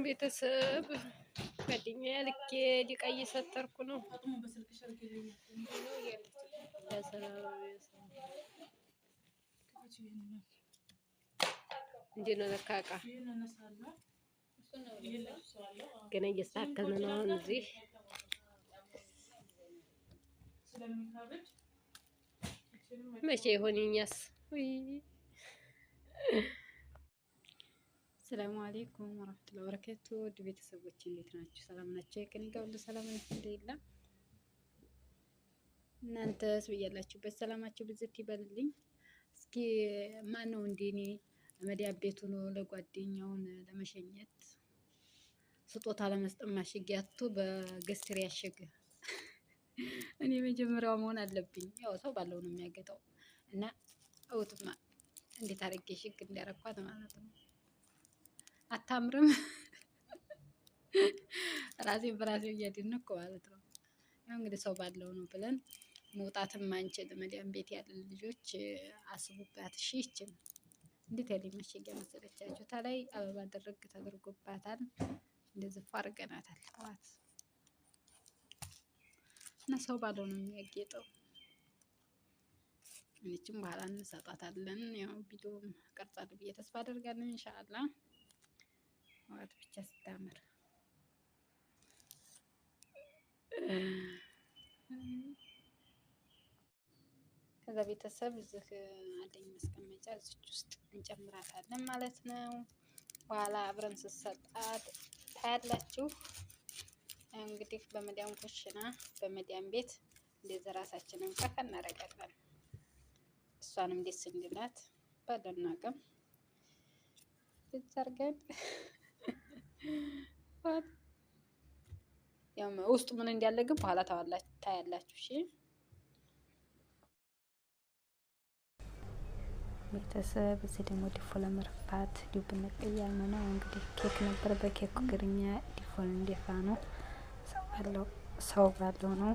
ቤተሰብ ጓደኛዬ ልኬ ዲቃ እየሰተርኩ ነው። እንዴት ነው ለካ እቃ ገና እየስተካከልን ነው። አሁን እዚህ መቼ ይሆን የኛስ? ሰላሙ አሌይኩም ወራህመቱላሂ ወበረካቱ። ውድ ቤተሰቦች እንዴት ናችሁ? ሰላም ናቸው? ከእኔ ጋር ሁሉ ሰላም አልሐምዱሊላህ። እናንተስ ብያላችሁበት ሰላማችሁ ብዝት ይበልልኝ። እስኪ ማን ነው እንደ እኔ መዲያ ቤቱ ነው ለጓደኛውን ለመሸኘት ስጦታ ለመስጠት ማሸጊያ አጥቶ በገስትሪ ያሸገ? እኔ መጀመሪያው መሆን አለብኝ። ያው ሰው ባለው ነው የሚያገጠው እና እውትማ እንዴት አድርጌ ሽግ እንዲያረኳት ማለት ነው። አታምርም? ራሴን በራሴ እያደነኩ ማለት ነው። ያው እንግዲህ ሰው ባለው ነው ብለን መውጣትም አንችል። መዲያም ቤት ያለን ልጆች አስቡባት። እሺ ይችን እንዴት ያለ ማሸጊያ መሰለቻችሁ? ታላይ አበባ ደረግ ተደርጎባታል። እንደዚህ ፏ አድርገናታል። ዋት እና ሰው ባለው ነው የሚያጌጠው። እኔችም በኋላ እንሰጣታለን። ያው ቪዲዮም ቀርጻለሁ ብዬ ተስፋ አደርጋለሁ ኢንሻአላህ። ዋት ብቻ ስታምር ከዛ ቤተሰብ እዚህ አለኝ ማስቀመጫ እዚች ውስጥ እንጨምራታለን ማለት ነው። በኋላ አብረን ስትሰጣት ታያላችሁ። እንግዲህ በመዲያም ኩሽና በመዲያም ቤት እንደዚህ ራሳችንን ከፍ እናደርጋለን። እሷንም ደስ እንዲላት ባለን አቅም አድርገን ያው ውስጡ ምን እንዳለ ግን በኋላ ታያላችሁ። እሺ ቤተሰብ እዚህ ደግሞ ዲፎ ለመርፋት ዲብ ነቀያል ነው። እንግዲህ ኬክ ነበር። በኬኩ ግርኛ ዲፎን እንዲፋ ነው። ሰው ባለው ነው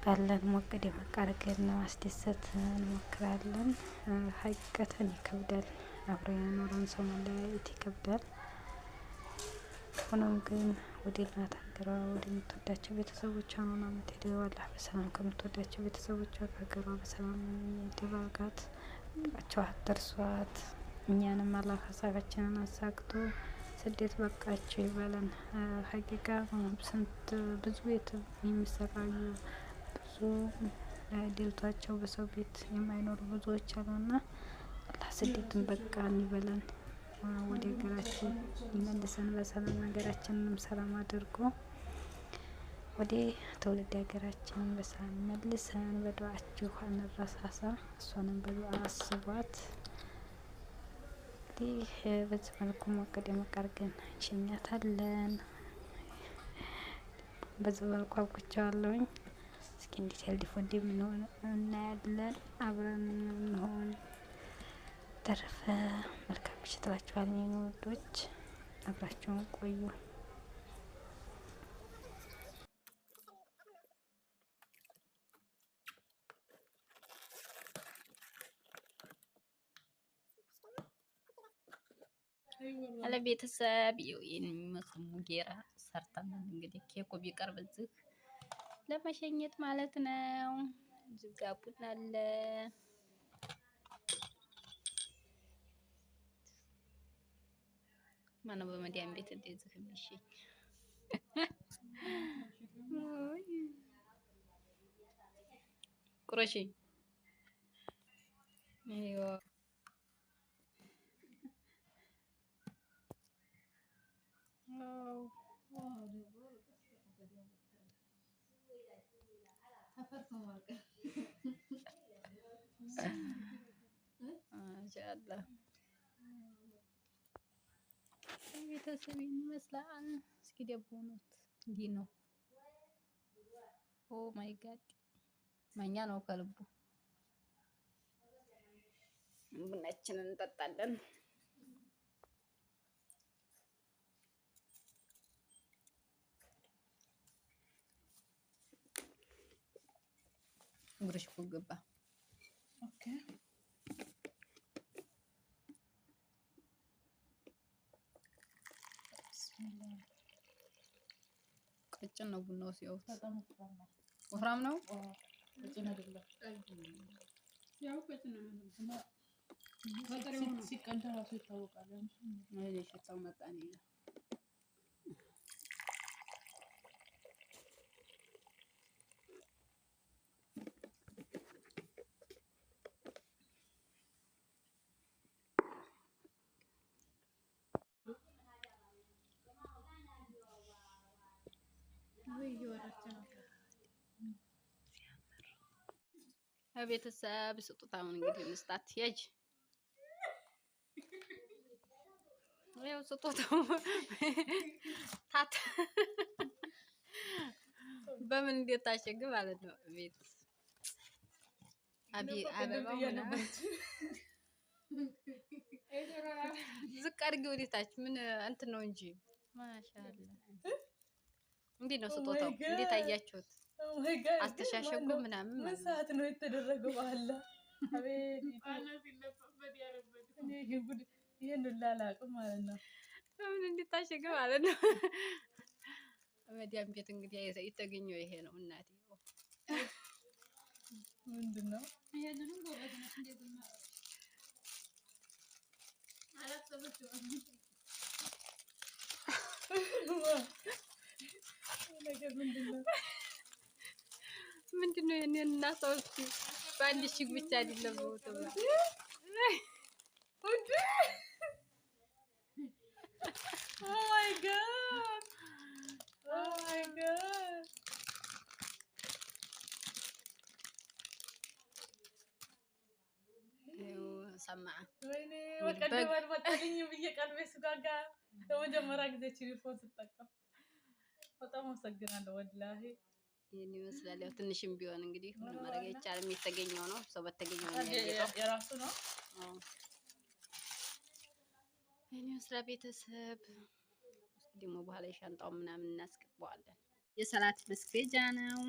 ባለን ሞቅ ደመቅ አድርገን ለማስደሰት እንሞክራለን። ሀቂቀተን ይከብዳል። አብሮ የኖረን ሰው መለያየት ይከብዳል። ሆኖም ግን ወደ እናት ሀገሯ ወደ ምትወዳቸው ቤተሰቦቿ ነው የምትሄደው። አላህ በሰላም ከምትወዳቸው ቤተሰቦቿ ከሀገሯ በሰላም ይደባልቃት፣ ቃቸው አትርሷት። እኛንም አላህ ሀሳባችንን አሳክቶ ስደት በቃቸው ይበለን። ሀቂቃ ስንት ብዙ ቤት የሚሰቃዩ ብዙ ደልቷቸው በሰው ቤት የማይኖሩ ብዙዎች አሉና አላህ ስደትን በቃን ይበለን። ወደ ሀገራችን ይመልሰን በሰላም ሀገራችንንም ሰላም አድርጎ ወደ ትውልድ ሀገራችንን በሰላም መልሰን። በዱዓችሁ አንረሳሳ፣ እሷንም በዱዓ አስቧት። እንግዲህ በዚህ መልኩ ሞቅ ደመቅ አድርገን እንሸኛታለን። በዚህ መልኩ አብቅቼዋለሁኝ። እስኪ እንዴት ያለ ዲፎ እንደምንሆን እናያለን። አብረን እንሆን። ተረፈ መልካም ምሽት እላችኋለሁ የኔ ውዶች፣ አብራችሁን ቆዩ። አለ ቤተሰብ ይሄን የሚመስል ሙጌራ ሰርተናል። እንግዲህ ኬኩ ቢቀርብ እዚህ ለመሸኘት ማለት ነው። እዚህ ጋር ቡና አለ። ማነው በመዲያም ቤት እንደዚህ የሚሸኝ? ቁረሺ አይዋ ማሻአላህ ቤተሰብ ይመስላል። እስኪ ደቦኑት እንዲህ ነው። Oh my God ማኛ ነው ከልቡ። ቡናችንን እንጠጣለን። እግርሽ እኮ ገባ። Okay. ቀጭን ነው ቡናው ሲያዩት ወፍራም ነው። ቀጭን አይደለም። ያው ቀጭን ነው። ሲቀዳ ራሱ ይታወቃል። ሽታው መጣ ነው። ቤተሰብ ስጦታውን እንግዲህ እንስጣት። ያጅ ያው ስጦታው ታት በምን እንደታሸገ ማለት ነው። ቤት አቢ አበባው ምናምን ዝቅ አድርጌ ወደታች ምን እንትን ነው እንጂ ማሻአላ። እንዴት ነው ስጦታው? እንዴት አያችሁት? አስተሻሸጉ ምናምን ምን ሰዓት ነው የተደረገው? አላ አቤት! ይሄን ሁላ አላውቅም ማለት ነው። በምን እንዲታሸገ ማለት ነው። መዲያም ቤት እንግዲህ የተገኘው ይሄ ነው። እናቴ ምንድን ነው? ነገር ምንድን ነው? ምንድን ነው የኔ እናሰው እስኪ በአንድ ሽግ ብቻ አይደለም Oh my God! Oh my God! ሰማ ወይኔ በቀደም አልመጣልኝም ብዬ ቀልቤ ስጓጋ ለመጀመሪያ ጊዜ ቴሌፎን ስጠቀም በጣም አመሰግናለሁ ወላሂ። ይህን ይመስላል። ያው ትንሽም ቢሆን እንግዲህ ምንም ማድረግ አይቻልም። የተገኘው ነው፣ ሰው በተገኘው ነው የሚያጌጠው። የራሱ ነው። ይህን ይመስላል ቤተሰብ። ደግሞ በኋላ የሻንጣው ምናምን እናስገባዋለን። የሰላት መስገጃ ነው።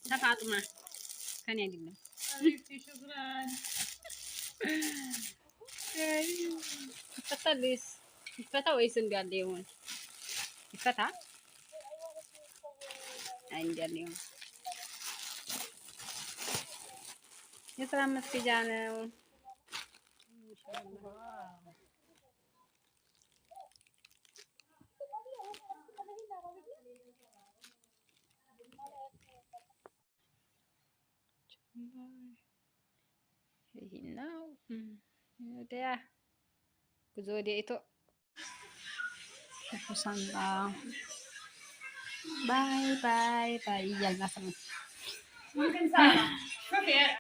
ተፋጡማ ከኔ አይደለም። حبيبتي شكرا። ይፈታል ወይስ ይፈታ ወይስ እንዳለ ይሆን? ይፈታ? አይ እንዳለ ይሆን። የሰላት መስገጃ ነው። ይሄ ነው ወዲያ ጉዞ ወደ ኢትዮ bye bye bye እያልናት ነው።